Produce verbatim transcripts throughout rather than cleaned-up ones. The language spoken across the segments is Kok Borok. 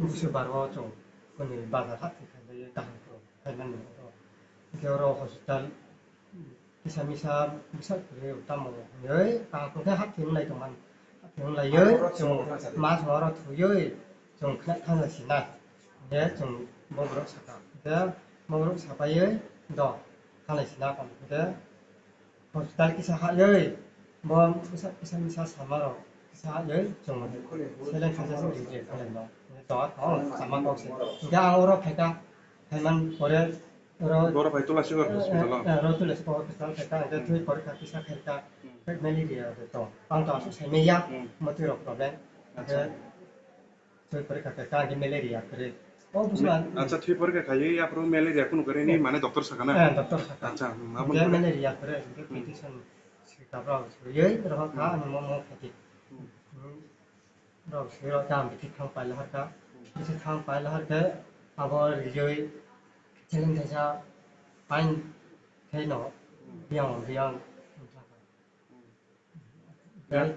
Busu baro chwng kuni bazar hat khailaiwi kaham khe khaimani oro. Hwnkhe oro hospital kisa misa bwsa kwrwi tamo hwnwi kaham khe hat khe wnglai tongmani. Hat khe wnglaiwi chwng mas oro thwiwi chwng khna thangna sinai. Hwnkhe chwng boborok saka. Hwnkhe boborok sapaiwi do thanglai sina tong. Hwnkhe hospital kisa ha-, oi, bo kisa, kisa misa sama rok kisa ha-, oi, chwng seleng khaisa se ringjak khalai no. To, to, sama kok se. Hwnkhe ang oro phaikha, phaiman pore oro, Boro phai Tulasi Hospital o? Eh, eh, oro Tulasi Hospital phaikha, hwnkhe Hmm. thwi porikha kisa khaikha, Hmm. malaria de to. Ang to aswk saimanya, Hmm. motwi rok problem. Acha. Hwnkhe Thwi porikha khe kha hwnkhe malaria kwrwi. O buchma. Acha, thwi porikha khaiwi aphuru malaria kunu kwrwi ni mane doctor sakha na? Eh, doctor sakha. Acha, hmm, abo hwnkhe malaria kwrwi, hwnkhe Hmm. petition sika brao swiwi rohor kha Hmm. ani mo mo khati. Hmm. Hmm. Brao swi rok jam bithi thang paila harkha. Hmm. Bithi thang paila harkhe abo riwi seleng thaisa pain khe no Hmm. biyang biyang. Tei,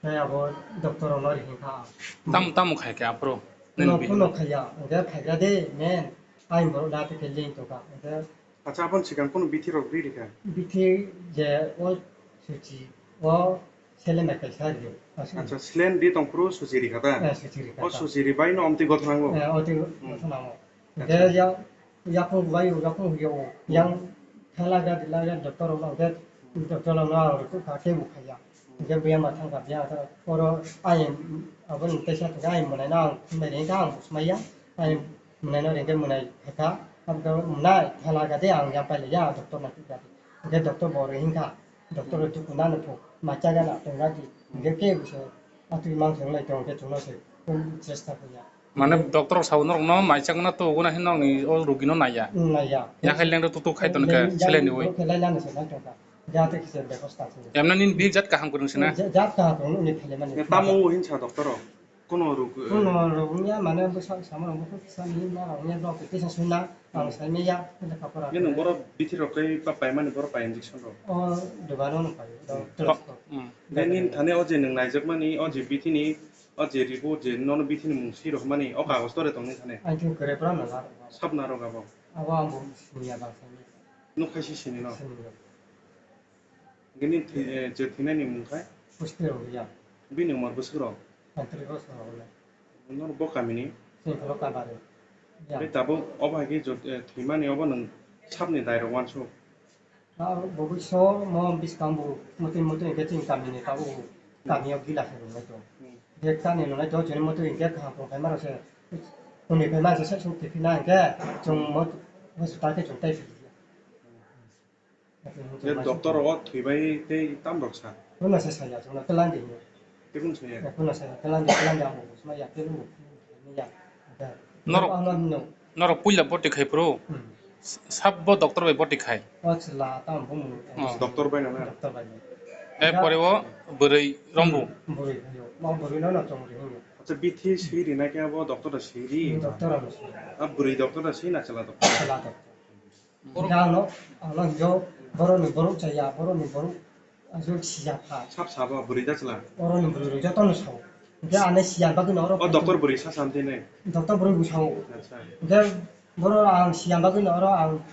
tei abo doctor rokno ri hinkha ang. Tam, tamo khai khe aphuru? Kuno, kuno khaiya, hwnkhe phaigra de, men, ayang borok da tei khe link tongkha, hwnkhe. Acha, aboni swkang kunu bithi rok ri rikha? Bithi je o suchi, o selen bai kaisa ri. Acha, selen ri tongphuru suchi rikha da? Eh, suchi rikha. O suchi ri bai no omtwi gothonango? Eh, omtwi gothonango. Hwnkhe ya, yakung bai, yakung hwnkhe o, yang thalagra, dilagra, doctor rok no hwnkhe, doctor rok no ang rwkha khe bo khaiya. Hwnkhe buya ma thangkha, buya thang, oro ayang, aboni teisa thangkha, ayang mwnai no ang thumbai ringkha, ang bo swmaiya, ayang mwnai no ringkhe mwnai khaikha, aboni mwnai thalagra de ang yang pailaiya, doctor no thikha de. Hwnkhe doctor bo rwi hinkha, doctor rok tukuna no phu, ma chaga na tongra di, hwnkhe kebo se atwi mang thang lai tong khe chwngno se chesta khaiya. Mane doctor rok sao norokno mai chakmano tubuguna hinwi nokni o rugino naiya. Hmm, naiya. Yakhai lengdo tutuk khai tono khe seleni ui. Khe lailani se nai tongkha. Jate kisa bebosta se. Emna nini bihik jat kaham kwrwng sina? Ja-, jat kaham kwrwng uni phailaimani. Tamo hinsa doctor rok? Kono rug-, Kono rugya mane bwsa sama rok bwsa ni ma rok ni rok kisa suna ang sai meya le kapora. Nini borok bithi rok kai pa paimani borok pai injection rok? O dogano no pai. Hmm. Nini thani o je nwng naijakmani o je bithini O je ribo je nono bithini mung swi rwmani o kagoz tore tongni thani. Ang thung kwrwi phano narwkha. Sab narwk abo. Abo ang bo siniya bang sani. Nuk khai si sini no. Sini no. Gini thi-, eh, je thinani mung khai? Pusti rok ya. Bini umor bwswk rok? Pantri bosor rok le. Nor bo kamini? Sini khoro kabari. Ya. Tei tabuk obo hai khe jot-, eh, thwimani obo nwng sabni dai rok uansuk. Ah, bo bwso mo bwskang bo motwi motwi hwnkhe chini kamini tabuk kamio gila khe rwnai tong. Hmm. Bek tani rwnai tong chini motwi hwnkhe kaham tong phaima rok se. Hwnwi phaima se sek suk tiphina hwnkhe chwng mo hospital khe chwng tai philiya. Hmm. Hwnkhe doctor rogo thwibai tei tam rok sa? Bono se saya chwngno twlang di hwnwi. Tei kunu saya? Bono saya twlang di, twlang di, amo bwsma ya, tei lumo ya. Norok, ano hino. Norok puila boti khai phuru? Hmm. Sab bo doctor bai boti khai? O chwla tamo bumung. Oh. Doctor bai na na? Doctor bai na. Eh, pore o bwrwi rombu? Hmm, bwrwi phaio. O bwrwi no no chong ri hwnwi. Acha, bithi swi rinai khe abo doctor da swi ri? Hmm, doctor ano swi. A bwrwi doctor da swi na chwla doctor? Chwla doctor. Hingke ano, ano hingke borokni borok chaya, borokni borok aswk siyapha. Sab sabo bwrwi da chwla? Oroni bwrwi rok jotono sao. Hingke ano siya bagwino oro. O doctor bwrwi sa sa tini? Doctor bwrwi bo sao. Acha. Hingke borok ang siya bagwino oro ang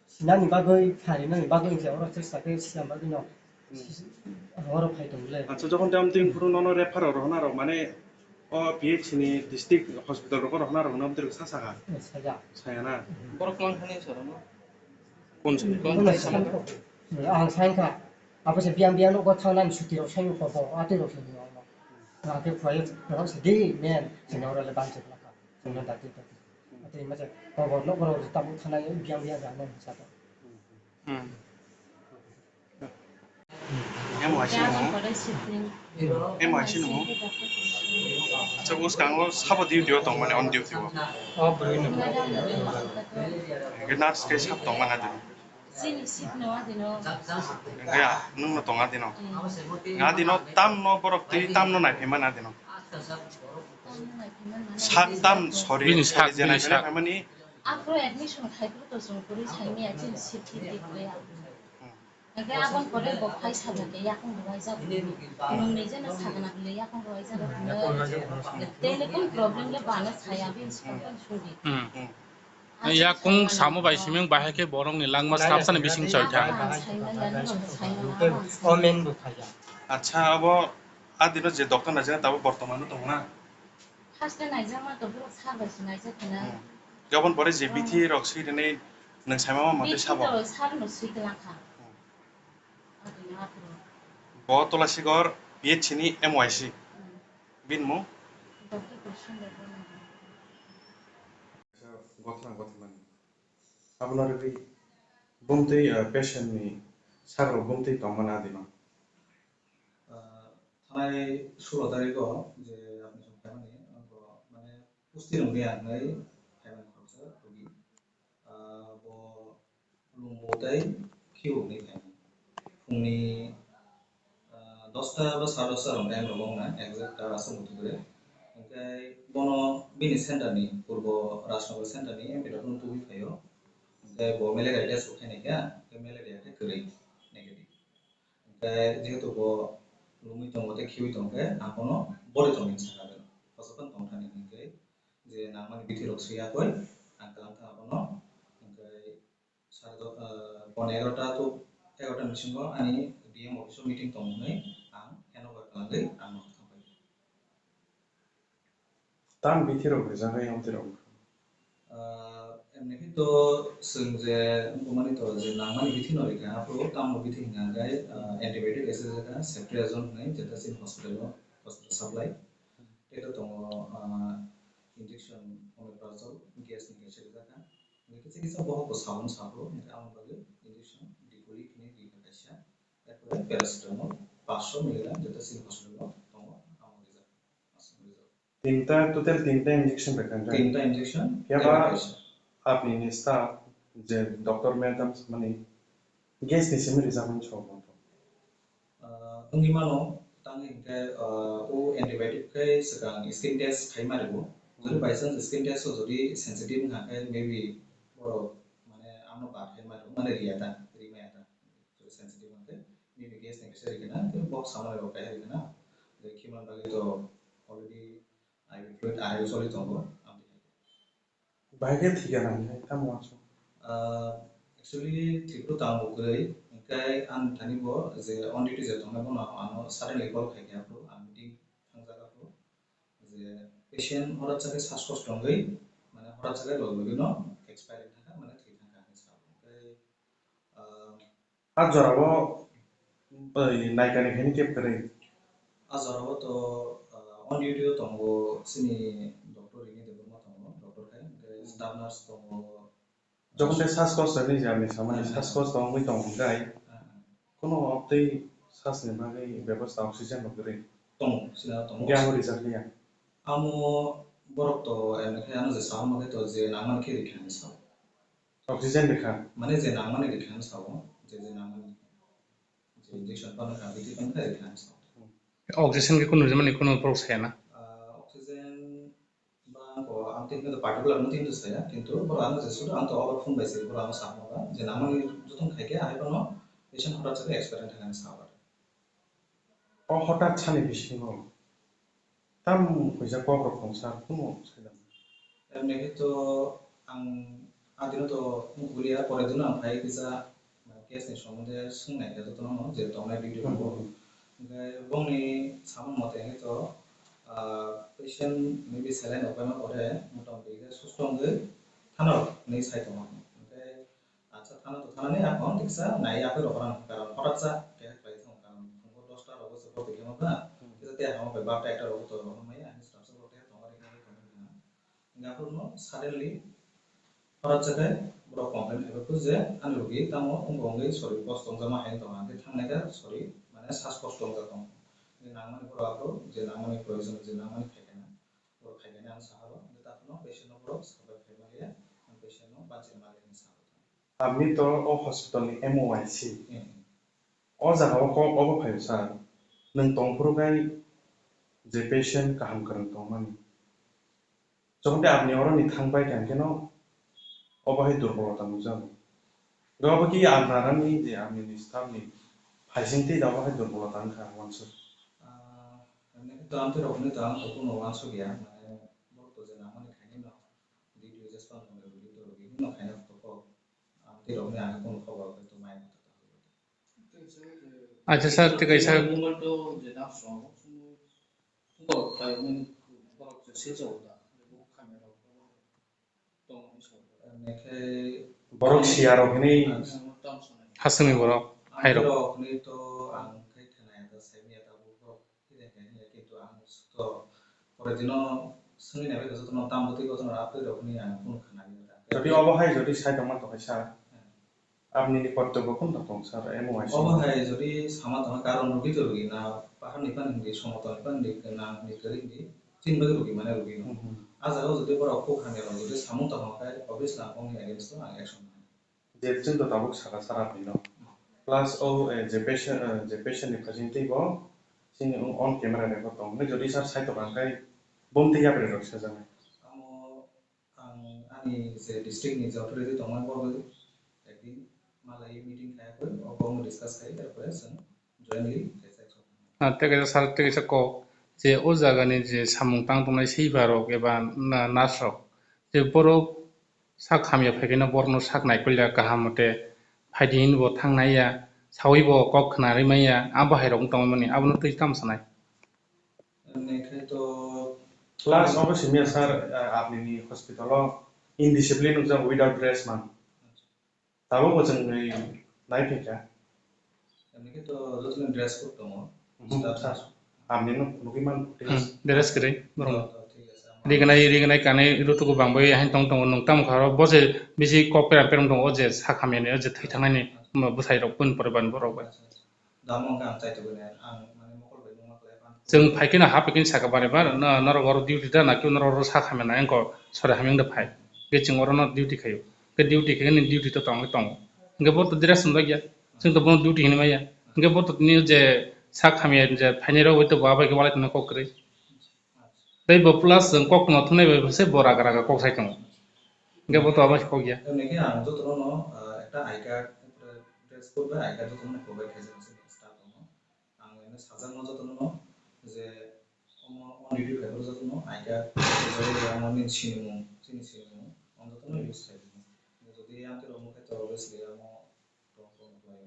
sinani bagwi, pharinani bagwi hingke oro chesta khe siya bagwino. Hmm. Oro phai tong le. Acha, jokhon tei amtwi phuru nono refer rok rohorna rok, mane, o P H C ni district hospital rogo rohorna rok no amtwi rok sa sakha? Eh, saya. Saya na? Hmm. Borok mang thani soro no? Kun se? Kun se? Ang sankha. Abo se biyang biyang no gotha nani suti rok sai ko bo, ati rok sai no. Ang ke phai rok se di men, sino rale bang se laka. Sino dati dati. Ati ma se ko bo no rok tabuk thana biyang biyang ga no sa to. Hmm. Em waisi nung. Em waisi nung. Acha, bwskango sabo duty o tongmani, on duty o. O bwrwi no. Hingke nurse khe sab tongmani adino. Hingke ya, nwng no tong adino. Adino tam no borok twi tam no naiphai mani adino. Sak tam sori, bini sak, sori je bini naiphai sak. Naiphai mani. Aphuru admission khai phuru to chwng kwrwi saimaya chini seat khe twi kwrwi. Hmm. Hingke aboni pore bo phai sabo ke yakung rwai jago. Nwng nije no sagana bile yakung rwai jago. Tele kon problem le bana saya bin sokon sudi. Hmm. Yakung samo bai siming bahai khe borok ni langma srapsani bising choi thang. Omen bo phai ya. Acha, abo adino je doctor na jena tabo bortoman no tongo na? First day naijak ma to borok sar bai se naijak khana. Hmm. Gabon pore je bithi rok sui rinai nwng saima ma mate sabo. Bithi to sar no sui klang kha. Hmm. Adino aphuru. Bo Tulasigor P H C ni M Y C. Hmm. Bini mung? Doctor Krishna Debbarma. Gotha gotha mani. Abono rwgwi bumtwi, ah, patient ni sakro bumtwi tongmani adino. Ah, thanai sulo tarikh o je apni song khaimani, abo mane pusti rwngya hinwi khaimani khoroksa rogi. Ah, bo Lungbo tei khibo hinwi khaimani. Phungni, ah, dosta ba sare dosta rok time rok wngna exact ta aswk muthubwrwi. Hwnkhe bono bini center ni, purbo Rajnagar center ni M P doctor no tubui phaio. Hwnkhe bo malaria test bo khainai kha, hwnkhe malaria khe kwrwi, negative. Hwnkhe jehetu bo lungwi tongo tei khiwi tongkhe, ang bono body tongmani sakha, kosophang tongthani hwnkhe je nangmani bithi rok swi yakwi ang kwlangkha abono. Hwnkhe sare do-, ah, pone egarota to egarota ni bisingo ani D M office o meeting tong hwnwi ang handover kwlangwi ang nogo thangbai. Tam bithi rok rijak bai amtwi rok. Ah, emni khe to chwng je wngmani to je nangmani bithi no rikha, aphuru tamo bithi hwnka hwnkhe, ah, antibiotic ese jeta ceftriaxone hwnwi jeta chini hospital o, hospital supply. Tei to tongo, ah, injection omeprazole, gas ni kaisa rijak kha. Hingke kisa kisa bohok bo sabun saphuru, hingke aboni bagwi injection dipoli hwnwi rijak kaisa. Erpore paracetamol paanch sho milligram, jeta chini hospital o tongo, amo rijak, aswk rijak. Tinta, total tinta injection bai kanjak. Tinta injection, Phiya ba tablet kaisa. Apni ni staff je doctor madam mani gas ni simi rijak mani sabo. Ah, wngwi mano, tangwi hwnkhe, ah, o antibiotic khe swkang skin test khai ma rwo. Jodi by chance skin test o jodi sensitive wngkha khe maybe borok mane ano bad khai ma rwo, mane riya ta, ri maya ta, jodi sensitive wngkha khe maybe gas ni kaisa ri khna, tei bok samani rok kaiha ri khna, je khiman bagwi to already I V fluid arai o choli tongo, amtwi hai. Bahai khe thwikha nang khe tamo uansuk? Ah, actually, thwipru tamo kwrwi, hwnkhe ang thani bo je on duty je tongnai bono ano suddenly call khai khe aphuru ang meeting thangjak aphuru je patient horat chakhe sas kosto wngwi, mane horat chakhe logi logi no expire wngkha, mane thwi thangkha hinwi sa. Hwnkhe, ah, A jorao, oi, naikani khaini kep kwrwi. A jorao to, ah, on duty o tongo chini doctor Rini Debbarma tongo, doctor khai, hwnkhe staff nurse tongo. Jokhon tei sas kosto ni jani samani sas kosto wngwi tongo hwnkhe, ah, ah, kono obtwi sas ni bagwi bebosta oxygen rok kwrwi. Tongo, chini tongo. Hwnkhe amo rijak ya. Amo borok to, eh, hwnkhe ano je sao hwnkhe to je nangmani khe rikha hinwi sao. Oxygen rikha. Mane je nangmani rikha hinwi sao, je je nangmani. Je injection pano kha, bithi pano kha rikha hinwi sao. Oxygen khe kunu nujimani kunu borok saya na? Ah, oxygen ba ko ang tini to particular no tini to saya, kintu borok ano je sudu ang to abo phone bai se borok ano sa hwnba, je nangmani joto khai khe ahai pano patient horat chakhe experience thang hinwi sao. O hotat sani bisingo tam huijak kok rok tong sa, kunu sai da. Emni khe to ang adino to wng kuliya, pore dino ang phai kisa case ni somonde swngnai khe jotono no je tongnai duty rogo. Hmm. Hwnkhe bongni samung mote khe to, ah, patient maybe saline rok paima pore motamoti khe susto wngwi thana rok hinwi sai tongo. Hwnkhe Acha, thana to thanani, aphano tiksa nai, aphai rok rang, karon horat sa keha khlai thang, karon phungo dosta rogo se bor twi khe ma ba, hmm, kisa tei hamo bai barta ekta rogo to rohor maya, ani sram sa bor tei tong ari khe tong kha. Hingke aphuru no suddenly horat sa khe borok complain khai khe je ani rogi tamo wngbo wngwi sori boss tongjama hai wng tong kha, hingke thangnai khe sori mane sas kosto wng jak tong. Hingke nangmani borok aphuru je nangmani proyojon, je nangmani khai khe na, borok khai khe na ang sa haro, hingke ta aphuru no patient no borok sabai khai ma khe, ang patient no banchina ma khe hinwi sa haro. Apni to o hospital ni M O I C. Hmm. O jaga o kok obo phaio sir. Nwng tongphuru khai je patient kaham kwrwng tongmani. Jokhon tei apni oro ni thang pai kha hwnkhe no obo hai durbolota nukjago. Obo ki ang narani je amni ni staff ni phaising tei dabo hai durbol tang kha wansuk. Ah, emni khe to amtwi rok hwnwi to ang to kuno wansuk ya, mane borok to je nangmani khainai no, duty adjust tong tong rwgwi to rwgwi hwnwi no khaina to kok. Amtwi rok hwnwi ang kuno khobor khe to mai mata to. Acha sir, tei kaisa Mobile to je nurse rok, borok khlai hwnwi borok je silchok da, borok khamya rok. Borok siya rok hwnwi hasingni borok, hai rok. Rok hwnwi to ang khe khna ya, da sai ya, da borok khe de khe ya, kintu ang to pore dino swngwi nai bai jotono tam bwtwi jotono rap twi rok hwnwi ang kunu khna ya da. Jodi obo hai jodi sai tongma to kaisa, hmm, apni ni kortobbo kun tong sir, M O I C. Obo hai jodi sama tongma karon rwgwi to rwgwi na, pahar ni pan hindi, somoto ni pan hindi, na hindi, kwrwi hindi. Chini bagwi rwgwi mane rwgwi no. Hmm, hmm. A jaga o jodi borok kok hamya rok jodi samung tongma khe, obviously ang bongni against o ang action nai. Je chwng to tabuk saka sara phai no. Plus o, eh, je patient, eh, je patient ni phaising tei bo chini on camera record tong. Hwnwi jodi sir sai tong khe bom tei yapri rok sajaknai. Amo ang ani je district ni je authority tongma bo ekdin malai meeting khai koi, o bo discuss khai, tarpore chwng jointly khe sai. Ah, tei kaisa sal, tei kaisa kok, je o jagani je samung tang tongnai swiper rok eba na-, nurse rok, je borok sak hamya phai khe no borok no sak naikolya kaham mote phaidi hinwi bo thang nai ya, saui bo kok khna rwi man ya, a bahai rok wng tongmani abono twi tamo sanai. Nai khe to plus obo simi ya sir, ah, apni ni hospital o indiscipline wngjak without dress man. Tabuk bo chwng nai, nai phikha. Emni khe to jotono dress code tongo. Mhm, staff sir. Amni no phunugwi man photi. Hmm, dress kwrwi borok. To, to, thik ase, ama rignai, rignai kanai rutugo bangbai hain tong tongo, nwng tamo kha oro bo je bisi kok peram peram tongo, o je sak hamya ni, o je thwi thangnai ni, bwsai rok boni pore bani borok bai. Acha, acha. Damo hwnkhe ang chaitugwi nai, ang mane mokol bai nungma khlai phan. Chwng phai kheno ha phai kheno saka bari ba, no-, norok oro duty da, na khe norok oro sak hamya nai wngkha, sori hamya wngda phai. Khe chwng oro no duty khaio. Khe duty khe nini duty to tongwi tongo. Hwnkhe bo to dress wngjakya. Chwng to bono duty hinwi maya. Hwnkhe bo to tini je sak hamya je phainai rok bai to bo abai khe walai tongna kok kwrwi. Tei bo plus chwng kok no thumnai bai se bo raga raga kok sai tongo. Hwnkhe bo to abo se kok ya. Tamni khe ang jotono no, ah, ekta I card, dress code bai I card jotono no provide khaijak se staff rok no. Ang eno sajakno jotono no je omo on duty phaibrok jotono I card, je omo nini sinimung, chini sinimung, omo jotono use khaijak. Jodi amtwi rok nukha to obviously omo rok rok nukhlaio.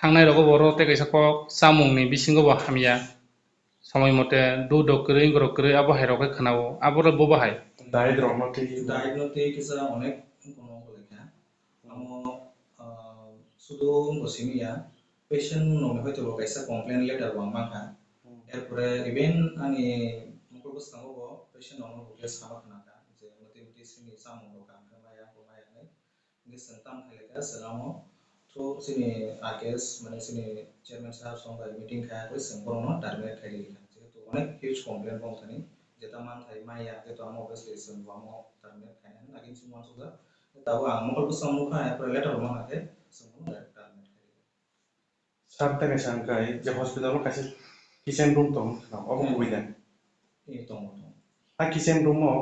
Thangnai rogo bo oro tei kaisa kok chamung ni bisingo bo hamya. Somoi mote dudok kwrwi, borok kwrwi, abo hai rok khe khwnao. Abo rok bo bahai. Diet rok no twi. Diet no twi kisa onek kono wng kha. Amo, ah, sudu wngbo simi ya. Patient no hoito bo kaisa complaint letter bo ang mankha. Hmm. Erpore even ani mokol bwskango bo patient rok no bo khe sama khna kha je motwi motwi simi chamung rok kaham khe maya, bo maya hinwi. Hingke chwng tamo khailai kha, chwng amo through chini R K S, mane chini chairman sir song bai meeting kha, khe chwng borokno terminate khai rikha. Jehetu onek huge complaint bong thani, jeta manthai maya, jehetu amo obviously chwng bo amo terminate khainani against o uansukjak. Tabuk ang mokol bwskango nukha, erpore letter bo mankha khe chwng bono direct terminate khai rikha. Sir, tei kaisa hwnkhe je hospital o kaisa kitchen room tongo, obo Hmm. kubui da? Eh, tongo, tongo. A kitchen room o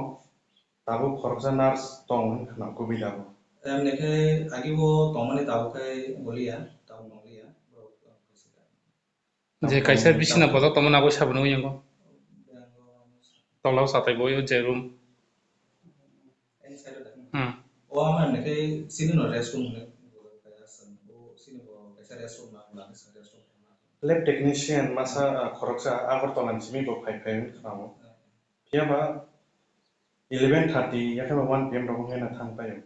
tabuk khoroksa nurse tongo hwnwi khna kubui da bo? Emni khe agi bo tongmani tabuk khai goliya, tabuk nongliya, borok tong khe sika. Je kaisa bisina bojak tongmani abo sabo nugwi yango. Tola o satai bo je room. Hmm. O ama hwnwi khe chini no rest room hwnwi bo kaisa chwng, bo chini bo kaisa rest room na, bo kaisa rest room na. Lab technician masa, ah, khoroksa Agartala ni simi bo phai phai wngwi khna o. Hmm. Phiya ba eleven thirty yakhe ba one P M rogo wngwi na thang tai o.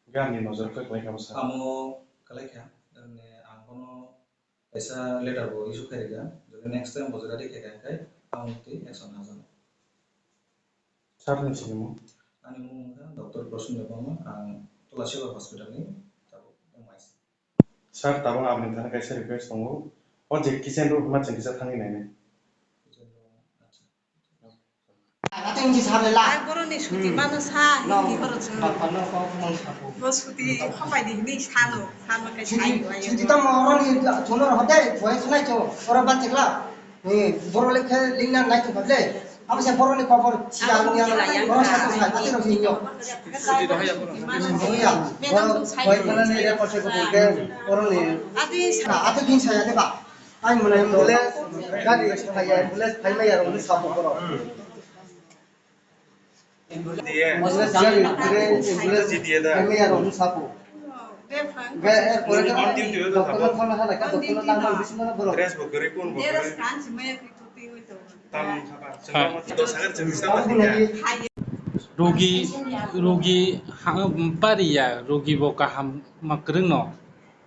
Hwnkhe ani nojor khe kwlai kha bwsa. Amo kwlai kha, tamni ang bono kaisa letter bo issue khai rikha, jodi next time bo jora rikha kha, hwnkhe ang twi action lajaknai. Sir ni sinimung? Ani mung wngkha Doctor Prasun Debbarma, ang Tulasibar Hospital ni tabuk M I C. Sir, tabuk aboni thani kaisa request tongo. O je kitchen room ma chwng kisa thangwi nainai. Kitchen room, acha. Ate wngsi sa lela. Ai, boroni suti Hmm. mano sa, No, hindi borok chwng. Bapano kok mang sabu. Bo suti khapai di, hindi salo, salo kai Suti, sai, suti tamo oroni jono hote, boy sunai cho, oro ba chekla. Ni, boro lekhe lingna nai to bable. Abo se boroni khobor siya ang ya, borok sa sa ati rok ni yo. Suti do haya borok. Borok ya, borok koi kana ni ya pose ko ke boroni. Ati sa, ati din saya de ba. Ai mane ambulance gari saya, ambulance thai ma ya rok ni sapo borok. Ambulance gari, ambulance thai ma ya rok ni sapo. Ge, eh, pore ke doctor no thangna hala ka doctor no nang nang bisingo borok. Dress bo gari kun bo gari. Rogi, rogi ha-, bariya, rogi bo kaham ma kwrwngno.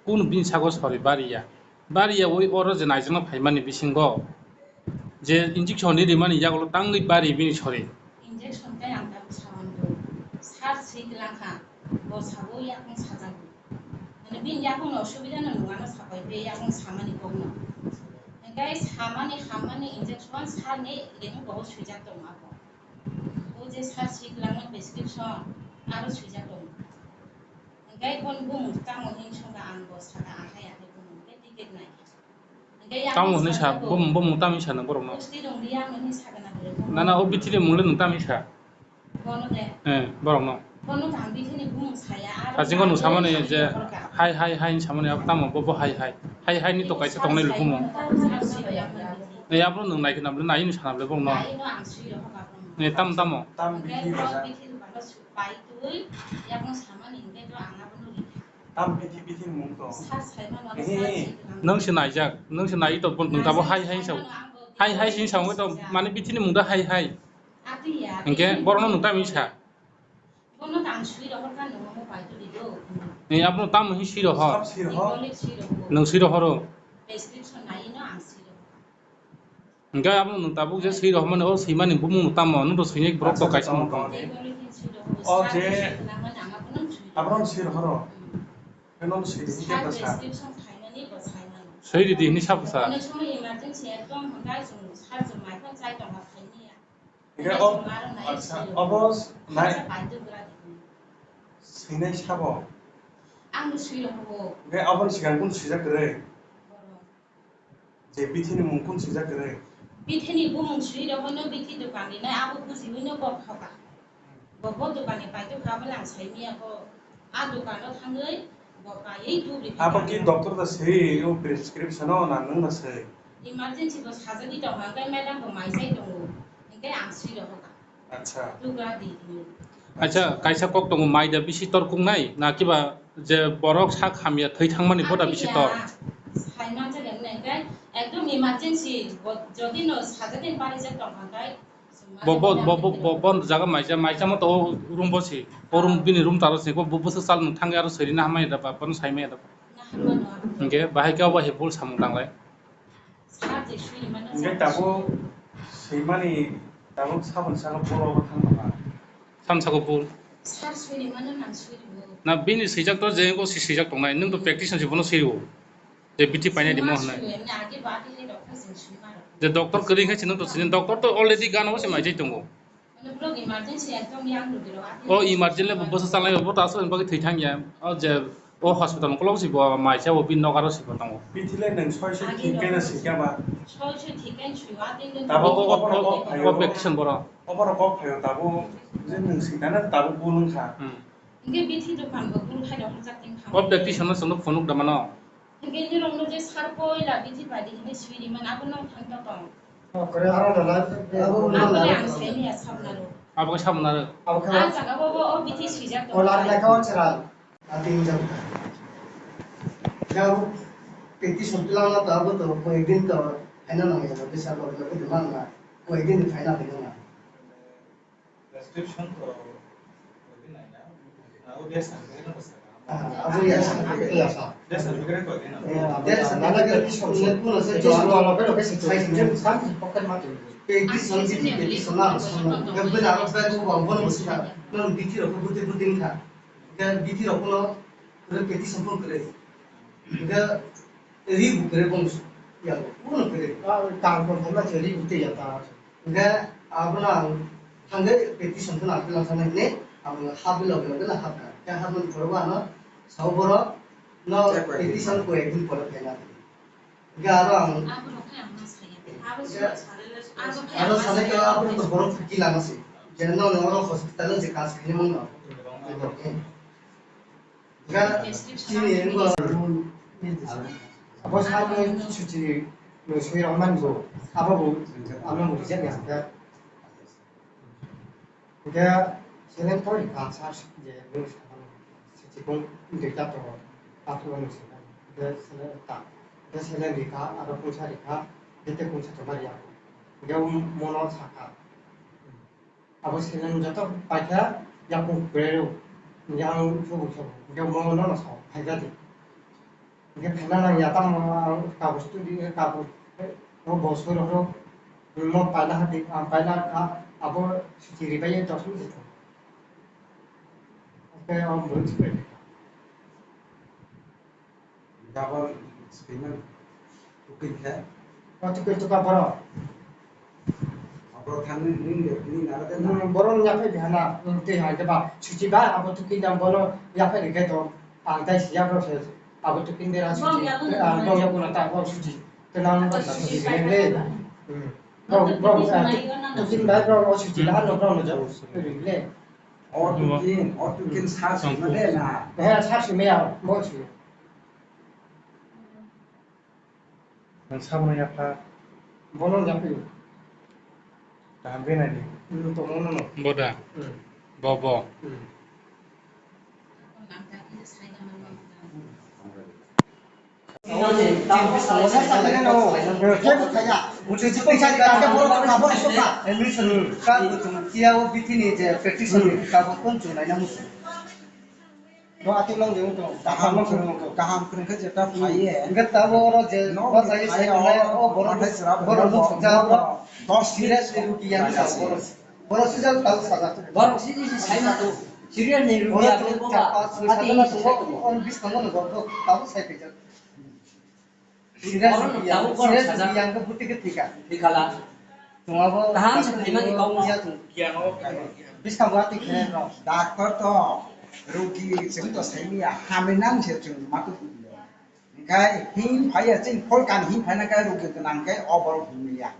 Kunu bini sago sori bariya. Bariya oi oro je naijakno phaimani bisingo je injection ni rimani yagulo tangwi bari bini sori. Injection tei ang tabuk sawan do. Sar swi kwlangkha. Bo sabo yakung sajago. Mane bini yakung no osubida no nungano sapai be yakung samani kokno. Hingke samani hammani injection sarni rihing bobo swijak tongo abo. O je sar swi kwlangma prescription aro swijak tongo. Hingke boni bumung tamo hing songkha ang bo saka akhai akhai bumung ke ticket nai. Tamo hwnwi sa, bumung, bumung tamo sa nang borokno? Nana, o bithi ni mungli nung tamo sa? Eh, borokno. Hachingko nung samani je hai, hai, hai samani abo tamo bo, bo hai, hai. Hai, hai ni to kaisa tongnai lukhumo. Nei, abo nung nai khna bwle, nai ni sana bwle borokno. Nei, tamo, tamo. Tam bithi ni mung to. Nwng se naijak, nwng se nai to, nwng tabo hai hai sao. Hai hai se sao to, mane bithi ni mung da hai hai. Hingke borokno nwng tamo sa. Ni abono tamo hin swi rohor. Nwng swi rohoro. Hingke abono nwng tabuk je swi rohormani, o swimani bumung no tamo, nwng to swinai borok to kaisa nwng tong. O je, abono swi rohoro. Eno swi rohoro ta sa. Swi ridi hini sabo sa. Hingke o, acha, obo nai swinai sabo. Hingke aboni sigang kunu swijak kwrwi? Je bithi ni mung kun swijak kwrwi? Bithi ni bumung swi rohorno bithi dokan rinai abo bujiwi no bo thoka. Bo bo dokan ni paito kha bwle ang sai miya bo. A dokan o thangwi bo kaiwi tubri. Abo ki doctor da swi o prescription o na nwng da swi? Emergency bo sajagwi tongo hwnkhe madam bo mai jai tongo. Hwnkhe ang swi rohorkha. Acha. Acha, kaisa kok tongo, mai da bisi tor kungnai, na kiba je borok sak hamya thwi thangmani bo da bisi tor? Sai manjak hwnwi hwnkhe ekdom emergency, bo-, jodi no sajagwi barijak tongkha hwnkhe. Bo, bo, bo, bo, bo, bo jaga maija, maija mo to o room bo si, o room bini room taro si, bo, bo bwswk chal nung thangwi aro swi rina hamya da ba, bono sai maya da ba. Hwnkhe bahai khe obo hai bul samung tanglai. Hingke tabuk swimani tabuk saboni saka bul obo thang nangma. Saboni saka bul. Na bini swijak to je ko si swijak tongnai, nwng to practice no si bono swi rwo. Je bithi painai rimo hwnwi. Je doctor kwrwi khe si nwng to sini, doctor to already gana o se maijai tongo. O emergency le bo bwsa chalai bo ta aswk bagwi thwi thang ya. O je o hospital ukolog si bo maisa o bini nok aro si bo tongo. Bithi le nwng soi soi thik khe na si khe ba. Soi soi thik khe sui wa din din. Tabo o, o, o, o, o practitioner boro. O boro kok phaio tabo je nwng si kana tabo bo nwng kha. Hmm. Hingke bithi dokan bo bul khai rok jak tin kha. O practitioner sono phunuk da mano. Hingke nirokno je sar koila bithi bai di hinwi swi rimani, abo nong thang ta tong. Abo nong thang ta tong. Abo khe sabna rw. Abo khe sabna rw. Ah jaga bo bo o bithi swijak tong. Ati jang. Jang petition twlang na to abo to koi din to phaina nang ya, bisa ko ko de man na. Koi din phaina de na. Prescription to koi din na. Na o death certificate no sa. Ah, abo ya sa, ya sa. Death certificate koi din na. Death certificate ki song se puno se jo alo pero ke sai se sam pocket ma to. Petition ki petition na so. Gabbe na ro ba ko ba bono sika. Non bithi ro ko buti buti kha. Ga bithi ro ko no petition phone kwrwi. Hingke ri bo kwrwi bong yago, kuno kwrwi. Ah, tang tong thangma se ri bo tei ya ta. Hingke abono ang thangke petition kheno ang tei lang thangma hini, ang hapwi loge loge no hapkha. Hingke hapmani pore bo ano sao borok no petition ko ekdin pore phaina. Hingke aro ang Aro sanai khe abo to borok kila masi. Je no no oro hospital je kas khaini mung no. Ga chini ngo abo sa no suchi no sui rok man go. Abo bo ano mo je ya ga. Hingke seleng to rikha sa je nung sakha nung sichikung duita tongo, pathugo nung sakha. Hingke seleng ta, hingke seleng rikha, aro kungsa rikha, hingke tei kungsa tongma riya. Hingke mono sakha, abo seleng joto paikha yakung kwrwi rw, hingke ang sobo sobo, hingke mono no sao, phaikha di. Hingke phaina nang ya, tamo ang kabus tu di, kabus, eh, o bo soi rok rok, mo paina ha di, ang paina kha, abo suchi ribai dos minute. Oke, o bwrwi supai. Double screen tukin khe. O tukin tuka boro. Abo thani ning de, ning nara de na. Hmm, borok yaphai di hana, hmm, tei hai khe ba, suchi ba, abo tukin dam bono yaphai di khe to, ang tai siya bro se, abo tukin de ra suchi, ah, bong ya kuna ta, bong suchi, te nang bong suchi de le. Hmm. Bong, bong, ah, tukin ba, bong o suchi la, no, bong no jo, le. O tukin, o tukin sa sima de na. He, sa sima ya, bong suchi. Ang sabono yapha. Bono yaphi. Kaham khe nai di. Hmm, tongmo no no. Boda. Hmm. Bobo. Hmm. Bo atwng nang jeng tong, kaham kaham kwrwng, kaham kwrwng khe jeta phaiye. Hingke tabuk oro je no, bachai phaiye, sai tongnai, o borok, borok sira borok borok sira borok dos serious ni rugi yang sa borok. Borok sijak tabuk sajak. Borok si si sai ma tu serious ni rugi borok yang tabuk sa, sa, ati sa, tongo, on bis tongo no borok tabuk sai pijak. Serious yang, serious yang ke buti ke thika. Thikala. Tungabo kaham se phaimani kok no. Biskang buati khe no. Doctor to rugi chwng to saimiya, haminang se chwng matu. Hingkai him phaiya chwng phol kan him phaina kai rugi gwnang kai o borok himya.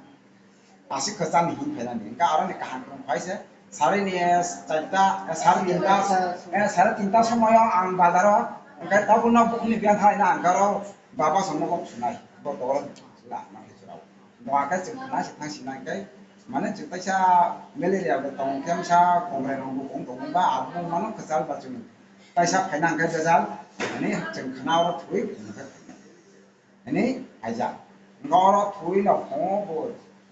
Aswk kwchangni him phainani, hwnkhe aroni kaham kwrwng phai se. Sari ni, eh, charta, eh, sari tinta, eh, sari tinta somoyo ang bazaro, hwnkhe tabuk no bukhukni biyang thanglaina ang khe oro baba songno kok sunai, bo toro la ma khe chwrao. Bo akai chwng khna se thang sinai khe, mane chwng kaisa malaria bo tong khe msa kongrai rok bo kong tong ba abo mano kwchal ba chwng kaisa phaina hwnkhe jajal, mane chwng khna oro thwi. Hini haijak. Hwnkhe oro thwi no phungo bo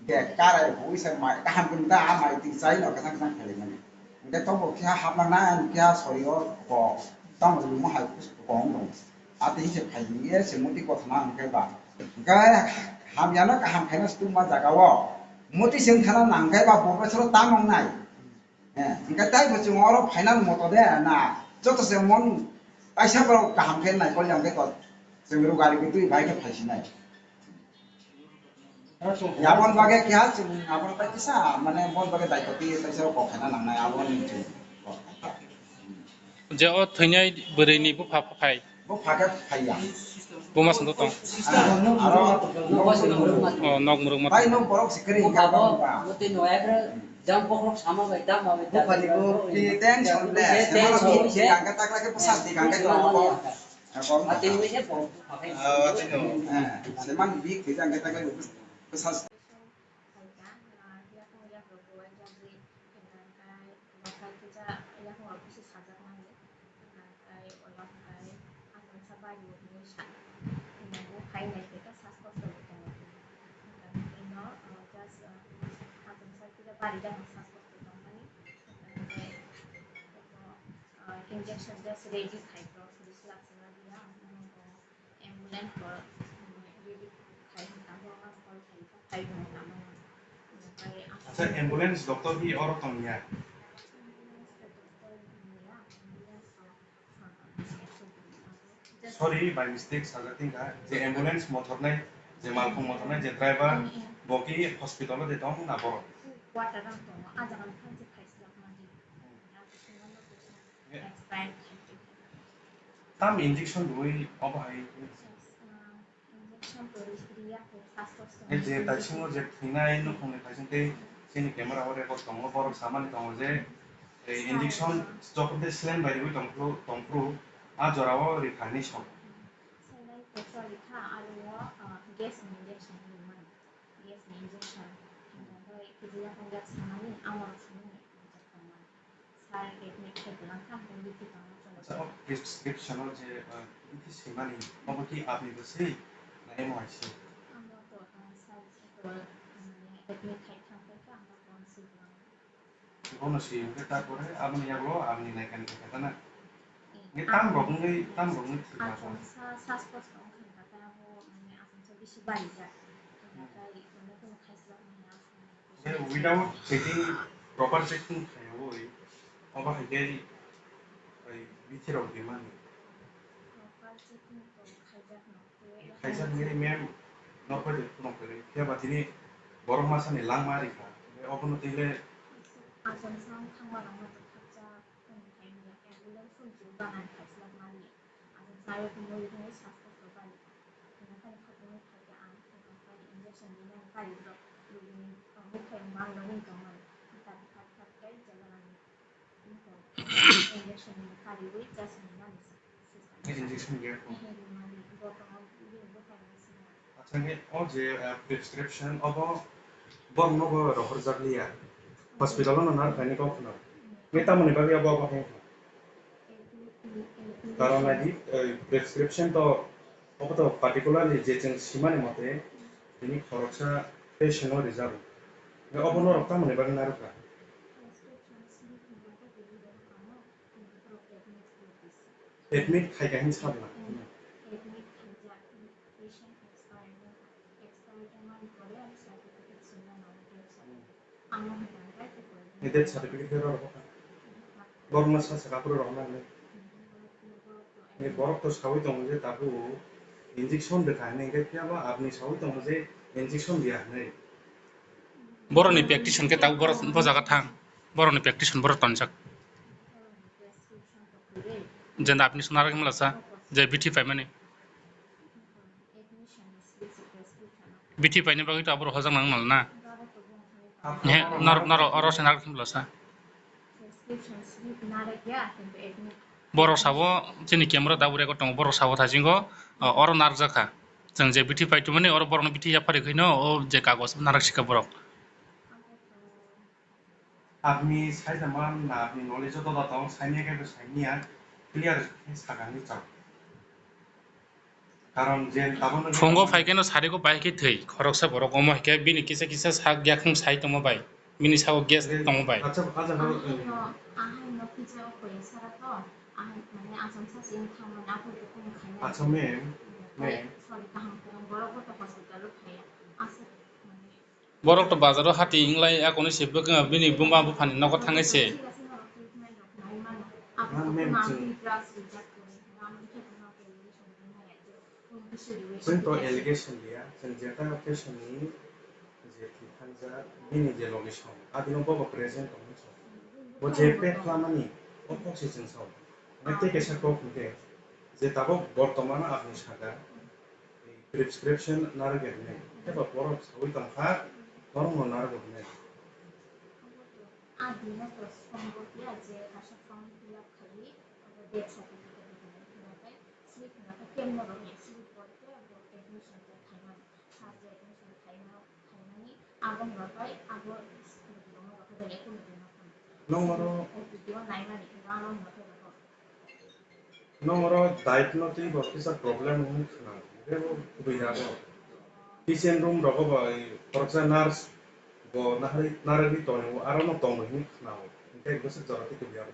de karai hui se mai kaham khe ta a mai twi chai no kwchang kwchang khalimani. Hwnkhe tobo khe hapnang na ani khe sori o ko tamo lwmo hai kok wng tong. Ati se phai ye se muti kothoma hwnkhe ba. Hwnkhe hamya no kaham khaino se tungma jaga o. Muti se wngthana nang khe ba bo bwsaro tamo wngnai. Eh, hingke tai bo chwng oro phainani moto de na, joto se mon kaisa borok kaham khe naikol ya hingke to chwng rugari gwi twi bai khe phaisinai. Aboni bagwi keha chwng aboni bai kisa mane boni bagwi daityo twi kaisa kok khaina nangnai aboni chwng. Je o thwinai bwrwi ni bupha phai. Bo phakhe phaiya. Bo ma songdo tong. Ah, aro Oh, nok muruk ma. Bai nok borok sikri. Bo kabo, bo tei no ekra jang bokrok sama bai dam ma bai dam. Bo phani bo tension le. Tension le. Kangka takla ke pesas di kangka to. Ati ni se bo phakai. Ah, ati no. Eh, seman big di kangka takla ke pesas. Khaikha, ah, yakung yakrok bo waijagwi, hwnkha hwnkhe local kisa yakung rok bisi sajakmani, hwnkha hwnkhe ulo hwnkhe achomsa bari o hinwi sa, hwnkhe bo khai nai khe khe sas kosto bo tongo, hwnkha hwnkhe no, ah, just, ah, achomsa kisa bari jagwi sas kosto tongmani, hwnkha hwnkhe, ah, injection just ready khai khe bislak swnam ya, Ambulance bo, um, ready khai hwnka, borok no call khai kha, phai hwnka mano. Omokai ang Acha, ambulance doctor hi oro tong ya? Ambulance doctor ni ya, ambulance, uh, uh, just Sorry, by mistake sajak tingkha. Je ambulance mothornai, je malkhung mothornai, je driver, mm, mm, bo ki hospital o de tong na borok? Quarter ang tongo, ah jaga ni phan se khai slak mani. Hmm. Tam injection rwi obo hai. Injection to ri-, riya khe sas kosto. Ei je taisingo je thwinai nukhungni thaising tei chini camera o record tongo, borok samani tongo je, ei, injection jokhon tei saline bai riui tongphru, tongphru, a jorao rikha hinwi sao. Saline to choli kha, aro o, ah, gas ni injection hinwi mano. Gas ni injection. Hwnkhai kisa yaphang yak samani, amorok samani, injection mano. Sir, admit khe kwlangkha, hwnkhai bithi tongma chwng. Acha, o prescription o je, ah, bithi swimani, obo ki apni bwswi na M O I C? Amo to, ah, sir, sir, mane admit khai thang khe ang to swi kwlangkha. Bono swi hwnkhe ta pore aboni yago aboni naikani khe ta na? Hmm. Nge tam rok wngwi, tam rok wngwi thwi ma Achomsa sas kosto wngkha hwnkha khe abo, mane, achomsa bisi barijak. Hwnkha khe, mane, kunu khaisijak manya. Je without checking, proper checking khaiwi, obo hai khe, bai, bithi rok rimani. Proper checking to khaijakno. Khaijaknai ma'am, norokbai de phunuk kwrwi. Phiya ba tini borok masani langma rikha. Obono twi le Achomsa wng thangma rokno to khakchak, tongwi phaimani ambulance phone twi banani khaisijak mani. Achomsa ayok mui wngwi sas kosto balikha. Hwnwi phano khakchangwi phaikha ang, hwnwi phano injection rinani kari borok, rogini, ah, mukhai wngma ang nogwi tongmani. Phano khat khat khe jela nangni. Injection gaya ko? Acha, nge o je, eh, prescription obo borok nogo rohorjak liya. Hospital o no narwknani kok phano. Nge tamoni bagwi obo obo khe? Karon nai di, eh, prescription to obo to particularly je chwng simani mote bini khoroksa patient no rijak. Nge obo norok tamoni bagwi narwkha? Admit khai kha hin sabla. Ni death certificate khe rw rw kha. Borok no sa saka phuru rw nang nai. Ni borok to sawi tongo je tabuk injection rwkha hinwi, hwnkhe phiya ba aboni sawi tongo je injection riya hinwi. Borokni practitioner khe tabuk borok bo jaga thang. Borokni practitioner borok tonjak. Jenda apni sona rok himlasa je bithi paimani. Bithi paina bagwi to aboro hojak nang nal na. He, nor-, nor-, oro se narwk himlasa. Borok sabo chini camera da record tongo, borok sabo thaisingo, o, oro narwkjak kha. Chwng je bithi paitwmani oro borokno bithi yapharwi khwino o je kagoj narwk sika borok. Apni saitama na apni knowledge o doda tong, saini khe bo saini ya, clear khe sakani chao. Karon je tabukno phungo phaikhe no sari go bai khe thwi, khoroksa borok omo hai khe bini kisa kisa sak yakhung sai tongma bai, bini sago gas tongma bai. Acha, acha, no, ahai no, ahai no kisa o koi sara to, ahai mane achomsa se wng thangmani, aphuru khe kunu khaina. Acha, ma'am, ma'am. Sorry, kaham kwrwng, borok bo to hospital o khaiya. Asa, mane, Borok to bazaro hati wnglai akoni se bwkha bini buma buphani nogo thangwi se. Chwng to allegation liya, chwng jeta patient ni je thwi thangjak bini je logi song, adino bobo present tongwi song. Bo je pet khlamani, o kok se chwng song. Nai tei kaisa kok hwnkhe, je tabok bortomano apni saka, prescription narwk ya hwnwi. Haiba borok saui tongkha, norokno narwk ya hwnwi. A dino to sombo ya je kaisa form fill up khaiwi, abo death certificate rwgwi hwnwi khe, slip hwnwi khe camp no rwgwi slip bo khe bo admission khe khaimani. Sir je admission khaima, khaimani, abo rwgwi abo slip rwgwi rwgwi khe belai kunu dino kunu. Nong oro O P D o naimani, abo rwgwi rwgwi. Nong oro diet no twi bo kisa problem wngwi khna, hwnkhe bo kubui da bo. Kitchen room rogo bo, khoroksa nurse bo nahari, narwgwi tongo, aro no tongo hinwi khna o, hwnkhe bwswk jora tei kubui abo.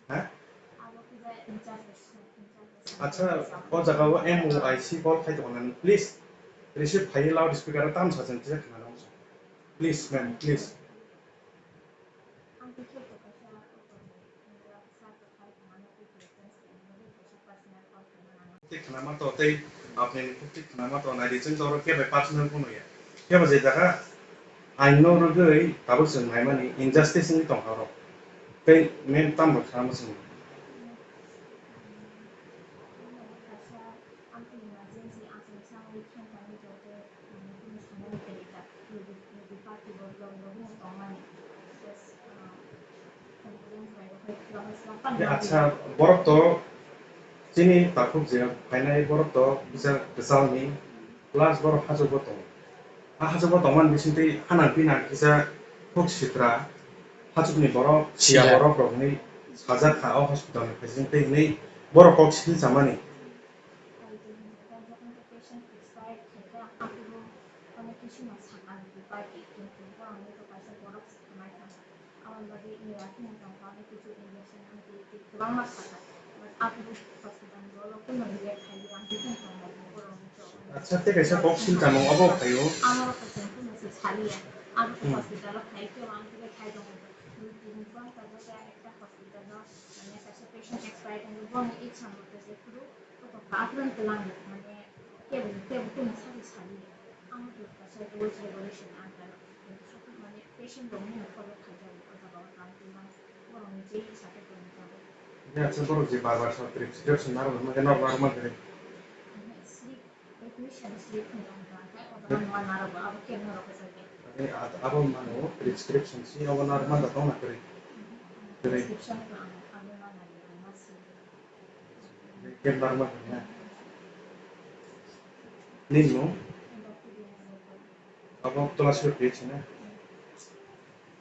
Ha? Acha, o jaga o M O I C call khai tongo nang, please receive khai loud speaker o tam sa chwng kisa khna nang. Please, ma'am, please. Tei khna ma to, tei apni ni tei khna ma to, nai di chwng toro kebo personal phone ya. Kebo je jaga ain no rwgwi tabuk chwng naimani injustice wngwi tongkha oro. Tei main tamo khna ma chwng. Acha, borok to chini takhuk je phainai borok to kisa kwchalni plus borok hachukbo tongo. A hachukbo tongmani bisingtwi hanang pinang kisa khuk sitra hachukni borok siya borok rokni sajak kha o hospital ni bisingtwi hinwi borok kok sil chamani. Patient expire khaikha, aphuru onek kisu no sakha rwdi party, kintu borokni to kaisa borok se khamai thangkha. Aboni bagwi ni rakhini tongkha, onek kisu injection, antibiotic kwbangma sakha. But aphuru hospital ni borok kuno react khaiwi ang khe tongkha, borokni to. Acha, tei kaisa kok sil chamung obo khaio. Amoro to chwng kuno se saliya. Abo to hospital o khai khe ang khe khai tongo. Dui tin ghonta jaga ekta hospital o, mane kaisa patient expire wngkha, bono ichha moto se phuru. Kotok ka aphuru tlang mane table, table tong sari sari. Ang tu ka sa rules regulation ang ka mane patient rok ni follow khai jao o jaga o tang tlang borok ni je sa ke tong jao. Ya, sa borok je bar bar sa prescription naro ma ke naro ma kare. Sleep, admission sleep ni ang ka ka o jaga ma naro ba abo ke naro ka sa ke. Ani at abo mano prescription si abo naro ma da tong na kare. Kare. Prescription ka ang abo ma naro ma si. Ken barma kanya. Nini no? Abo class lo page na.